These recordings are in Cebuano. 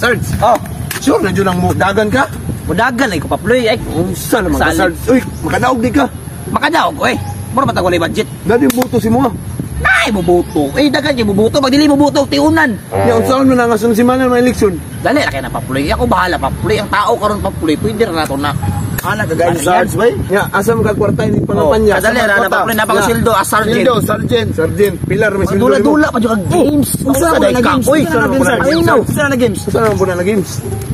Sarge, Oh, sure na dyan ang dagan ka? Mudagan lagi ko, Paploy. Ay, Unsa naman ka, Sali. Sarge? Uy, makadaog di ka. Makadaog ko eh. Mura ba walay budget? Dali yung buto si mo. Nay, bubuto. Eh, dagan kay bubuto. Pag dili bubuto, tiunan. Ya, unsaon man ang asong simana ng eleksyon? Dali ra kay na, Paploy. Ako bahala, Paploy. Ang tao karon, Paploy, pwede ra nato na. Ana kagay Ano Sarge, bay. Ya, asa man ka kwarta ini pangampanya? Oh, kadali ra na, Paploy, napakasildo as sergeant. Sildo, sergeant, sergeant, pilar may sildo. Dula-dula pa jud kag games. Unsa man na games? Uy, Unsa man na games? Ayaw. Saan na games? Unsa naman po na games?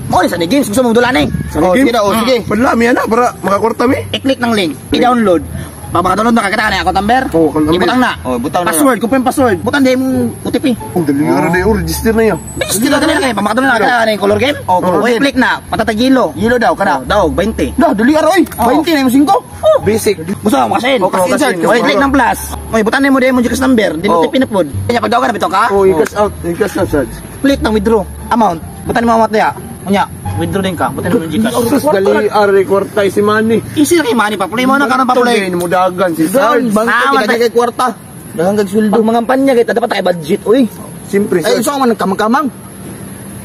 Mo ni sa ni games gusto mong dula ni. Sa Oh, games? sige na, oh, sige. Padala mi ana para makakorta mi. I-click ng link, i-download. Pag makadownload na kakita ka na account number. Oh, account number. Ibutang na. Oh, butang na. Password, confirm password. Butang din mong OTP. Oh, dali ra na, oh, register na ya. Bis, dili dali na kayo. Pag makadownload na kakita ka na yung color game. Oh, color Oh, game. i-click na. Patatag yelo. Yelo daw kana. Oh, daw, 20. Daw, dali aroy. Oh. 20 na yung 5. Oh. Basic. Gusto mo kasin? Oh, kasin, sir. Oh, i-click ng plus. Oy, butan mo din mo Gcash number. Din Oh. OTP na pod. Kanya pag daw ka na bitaw ka. Oh, i-cash out, i-cash out, Sarge. Click ng withdraw amount. Butan mo amount niya. Unya, withdraw din ka. Butan mo yung Gcash. Sus, dali are kwarta si Manny. Easy na kay money pa. Play mo na karon pa play. Play mo dagan si Sarge, Sarge. bangko Tama, di ka kay kwarta. Daghang kag sweldo. Pag mga kampanya kita dapat tayo budget uy. Siyempre, Ay, Sarge. unsa man kamang-kamang?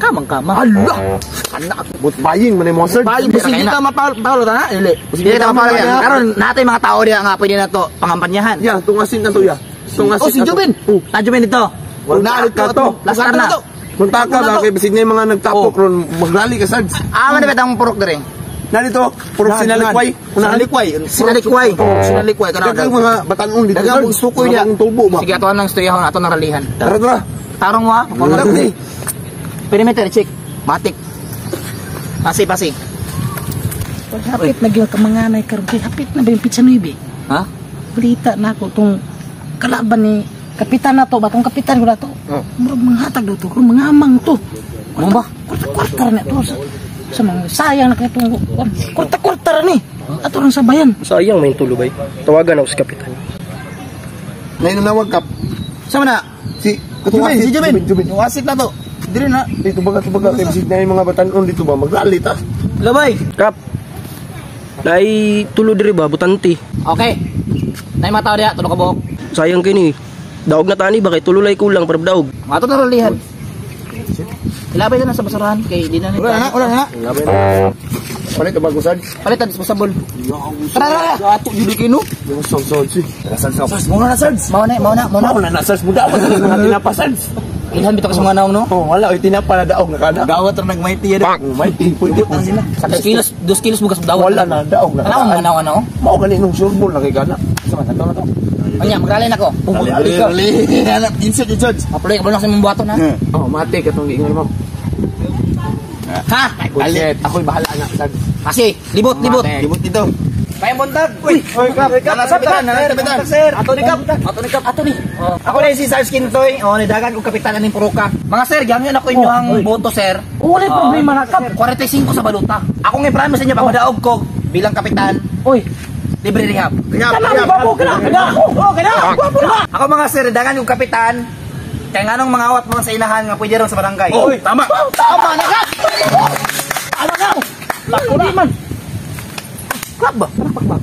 Kamang-kama. Ala. Anak. But buying man mo, Sarge. Bayo Hindi bisig na ka mapalo ta na. Dili. Hindi kita mapala yan. Karon natay mga tao diya nga pwede na to pangampanyahan. Ya, tungasin na to ya. Tungasin. Oh, si Jubin. Oh, Na Jubin dito. wala ka to. Lastar na. Munta ka ba kay bisig na yung mga nagtapok ron, magrally ka, Sarge. Ah, man betang purok dere. Narito, puro sinalikway. Sinalikway. Sinalikway. Sinalikway kana. Daghang mga batanon dito. Daghang Sarge. sukoy niya. Mga tubo ba? Sige, ato nang istuyahon, ato nang ralihan. Tara, tara. Tarong mo ha. Tara, ni. Perimeter check. Matik. Pasi, pasi. Hapit na gyud kamanganay karon kay hapit na ba yung pizza nuebe? Ha? Balita na ako tong kalaban ni kapitan na to ba tong kapitan ko na to. Oh. Murag manghatag daw to, karon mga amang to. Ano ba? Kwarta-kwarta ra na to sa mga sayang na kay tong kwarta-kwarta ra ni. Ato rang sabayan. Sayang may tulo bay. Tawagan ako sa kapitan. Ngayon nawag kap. Sama na. Si Jubin, si Jubin. Jubin. Yung asit na to. Dili na. Dito baga, baga kay bisig na yung mga batanon dito ba magrally ta. Labay. Kap. Dai tulo diri ba butante. Okay. Nay mga tao diya, tulo ka buok. Sayang kini. Daog na tani ba kay tulo lay kulang para daog. Mga ato nang ralihan. Ilabay na sa basurahan kay di na ni. Wala na, wala na. Labi na. Palit bago, Sarge. Palitan disposable. Tara, tara. Gato jud kay no. Yung Sarge. Tara, Sarge. Sarge, mo na Sarge. Mao na, mao na, mao na. Mao na na, Sarge. Muda pa sa mga tinapa, Sarge. Ilhan bitaw ka sa mga naong no. Oh, wala oy tinapa na daog na kana. Gawat ra nagmayti ya. Oh, may pwede po. sila. Sa 2 kilos, 2 kilos bugas dawat. Wala na daog na. Ano mga naong ano? Mao gani nung surbol na kay kana. Sama na to na to. Anya, magralay na ko. Dali, dali. Anak, insert yung Sarge. Mapulay ka ba lang sa imong buhaton ha? Oh, mate katong giingon mo. Ha? Bullshit. Ako'y bahala na, Sarge. Kasi, libot, libot. Libot dito. Kaya buntag. Uy, Oy, kap, kap, kapitan, nanay kapitan. Sir, ato ni kap. Ato ni kap. Ato ni. Ako na si Sarge Kintoy. Oh, nidagan kong kapitan aning Puruka. Mga sir, gamyon ako inyong boto, sir. Wala problema na kap. 45 sa baluta. Ako nga promise sa inyo, pagmadaog ko bilang kapitan, Oy, libre rehab. kana ba mo kana? Kana. Oh, kana. Gwapo na. Ako mga sir, dagan kong kapitan, kaya nganong mga awat mo sa ilahan nga pwede ron sa barangay. Oy, tama. Tama na ka! Tama na. Lako na man. Clap ba? Palakpak ba?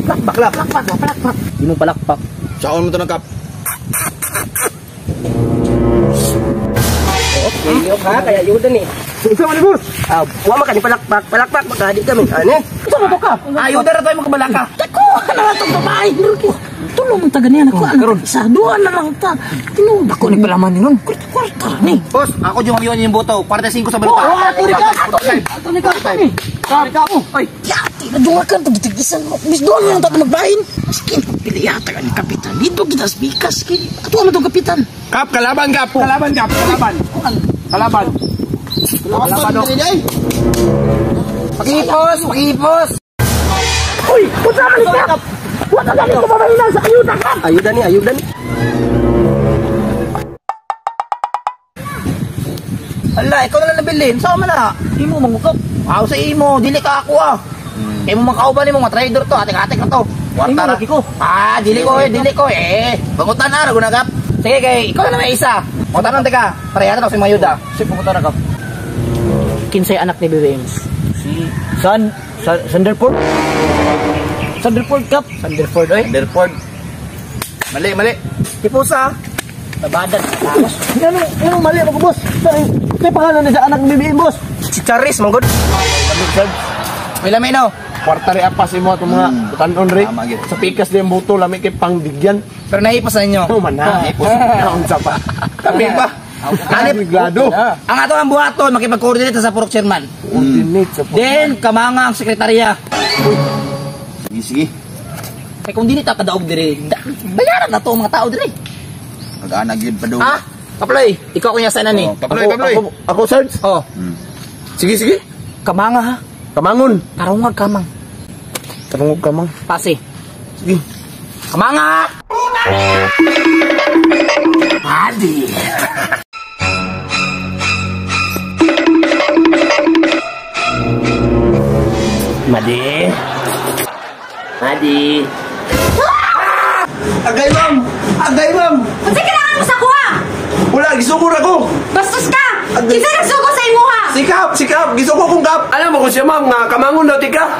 Clap ba? Clap. Palakpak ba? Palakpak. Di mo palakpak. Saon mo to ng kap. Okay, ha kaya yudan ni. Unsa man ni boss? Ah, wa man ka ni palakpak. Palakpak baka di kami. Ane? Unsa ba to kap? Ayaw na tayo makabalaka. Dako na lang tong babae. Tulong mo taga niya nako ano. Isa duha na lang ta. Tinuod Ako ni palaman ni nun. Kwarta-kwarta ra ni. Boss, ako yung yun yung boto. 45 sa Oh, baluta. ato ni ka. Ato ni. Ato ni ka. Ato ni. Kap, Oy, Yati, nadungakan to gitigisan mo. Bis doon lang tato magbahin. Skin, pili yata ka ni kapitan. Dito kita spikas. Ato ano tong kapitan? Kap, kalaban kap. Kalaban kap, kalaban. Kalaban. Kalaban dili day. Pakipos, pakipos. Uy, unsa man ni kap? Wa ka gani ko babahinan sa ayuda kap. Ayuda ni, ayuda ni. Ala, ikaw na lang nabilin. Saan man na? Imo mangukap. Aw sa imo, dili ka ako ah. Kay mo makauban nimo mga trader to, atik-atik na to. Imo Kwarta ra. lagi ko. Ah, dili ko eh, dili ko eh. Bangutan na ra guna kap. Sige kay, ikaw na lang may isa. Pangutan teka, pareha na to sa mga ayuda. Sige, bangutan na kap. Kinsay anak ni BBM? Si San Sanderford. Sanderford kap. Thunderford oy. Sanderford. Mali, mali. Tipusa. Babadan. Tapos. Ano, ano mali ako, boss? May pangalan na sa anak ni BBM, boss. Si Charis, manggod. May lami no. Kwarta rin apas imo atong mga tanon rin. Tama, gyud. Sa pikas din buto lami kay pangdigyan. Pero nahipas na inyo. Oh man na. Naunsa pa. Kami pa. Anip. Glado. Ang ato ang buhaton, makipag-coordinate sa Purok Chairman. Coordinate sa Then, kamanga ang sekretarya. Sige, sige. Kaya kung dili ta kadaog dire, bayaran na to ang mga tao dire. Pag-anag yun pa doon. Ha? Kaploy, ikaw kunya sa ni. Oh, Kaploy, Ako, Kaploy. ako, Sarge. Oh, Sige, sige. kamanga ha. Kamangon. Tarungag kamang. Tarungog kamang. Pase. Sige. Kamanga! Adi. Madi. Madi. Agay, ma'am! Agay, ma'am! Unsa kailangan mo sa kuha? Wala, gisuko ra ko! Bastos ka! Kinsa nagsugo sa imuha? Sikap! Sikap! Gisuko kong kap! Alam mo ko siya, ma'am, nga kamangon daw tika!